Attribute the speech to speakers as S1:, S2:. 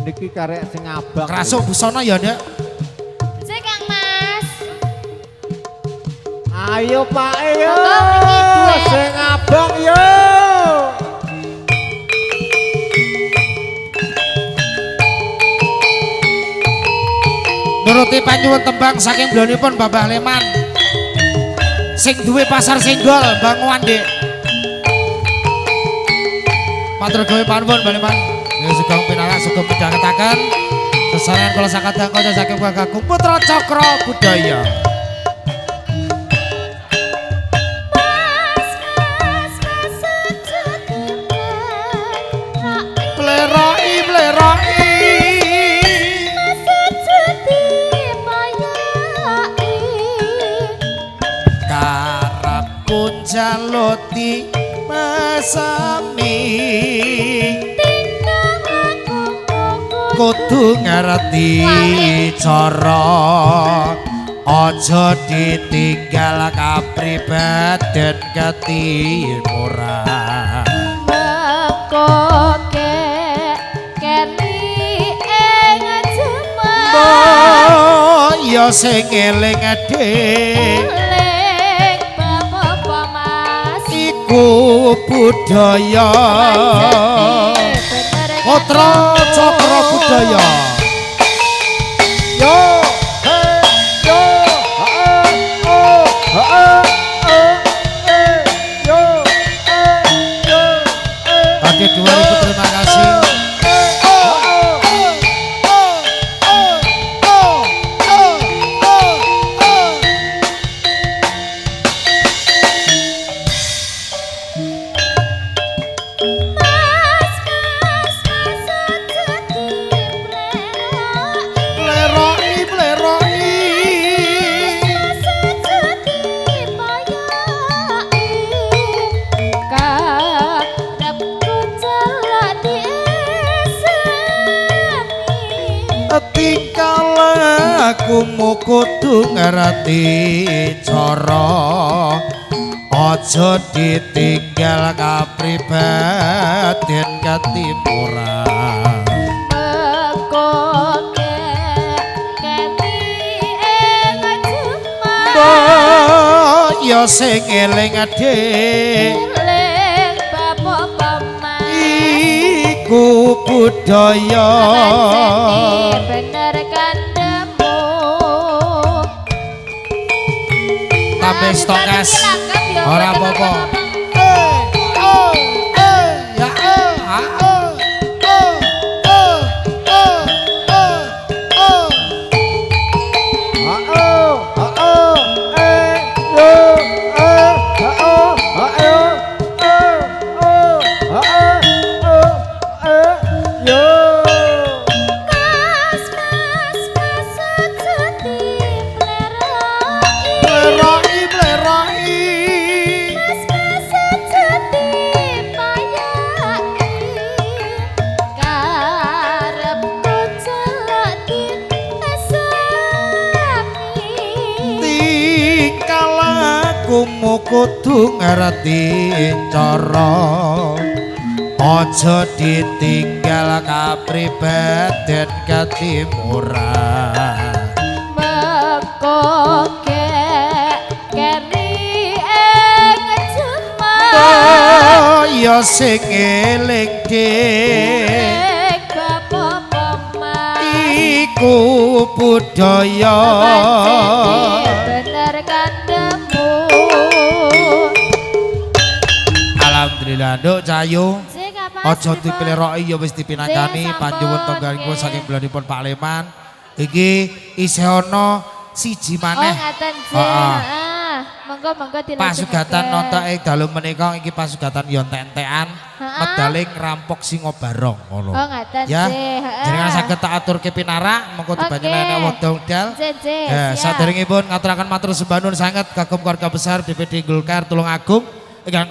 S1: Niki karek sing abang.
S2: Krasuk busana ya, Nduk.
S3: Sik Kang Mas.
S1: Ayo Pak yo.
S3: Monggo mriki duet.
S1: Sing abang yo.
S2: Nuruti panyuwun tembang saking blonipun Babah Leman. Sing duwe pasar Senggol, Banguan, Dik. Matur gawe panuwun Mbah Leman. Ya sugeng pinarak sugeng midhangetaken sesarengan kula sakadang kanca saking Kakung Putra Cakra Budaya.
S3: Mas mas mas aja dipleroki.
S2: Pleroi pleroi.
S3: Mas aja dipayoki.
S2: Karepku njaluti mesami.
S3: Tingkah lakumu
S2: Kudu ngerti cara, aja ditinggal kapribaden ketimuran.
S3: Mengko keri ing Jemar.
S2: Ya sing eling dik
S3: Eling bapak Mas.
S2: Iku budaya. Putra Cakra Budaya.
S1: Yo, he, yo, ha, oh, ha, oh, eh, yo, eh, yo, eh.
S2: Oke, 2000 terima kasih.
S1: Oh, oh, oh, oh, oh, oh, oh, oh.
S3: Mas mas mas aja dipleroki.
S2: Pleroi pleroi.
S3: Mas aja dipayoki. Karepku celok diesemi.
S2: Tingkah lakumu kudu ngerti cara, aja ditinggal kapribaden katimuran.
S3: Mengko keri ing Jemar.
S2: Ya sing eling dik
S3: Eling bapak Mas.
S2: Iku budaya.
S3: Bener kandemu.
S2: Tambah stok es. Ora apa-apa. Eh, oh, eh, ya, eh, ah, oh, oh, oh, oh, oh, oh.
S1: Ha, oh, ha, oh, eh, yo, eh, ha, oh, ha, yo, eh, oh, ha, oh, eh, yo.
S3: Mas mas mas aja dipleroki.
S2: Pleroi pleroi.
S3: Mas mas aja dipayoki. Karepku celok diesemi.
S2: Tingkah lakumu kudu ngerti cara, aja ditinggal kapribaden katimuran.
S3: Mengko keri ing Jemar.
S2: Ya sing eling dik
S3: Eling bapak Mas.
S2: Iku budaya.
S3: Bener kandemu.
S2: Alhamdulillah Nduk Cahayu.
S3: Sik apa?
S2: Aja dipleroki ya wis dipinangkani
S3: Sik, sampun,
S2: panjuwun tangganipun
S3: nggih.
S2: Saking bulanipun Pak Leman. Iki isih ana siji
S3: Oh
S2: maneh.
S3: ngaten sih.
S2: Heeh.
S3: Heeh. Monggo monggo dilanjutake.
S2: Pasugatan nonton ing dalu menika iki pasugatan yo entek-entekan
S3: Heeh.
S2: medale ngrampok singo barong ngono.
S3: Oh ngaten
S2: Ya.
S3: sih. Heeh.
S2: Jenengan saged tak aturke pinarak mengko
S3: Oke.
S2: dibanjur enek wekdal.
S3: Nggih, nggih,
S2: Ya,
S3: siap.
S2: saderengipun ngaturaken matur sembah nuwun sanget kagem keluarga besar DPD Golkar Tulungagung ingkang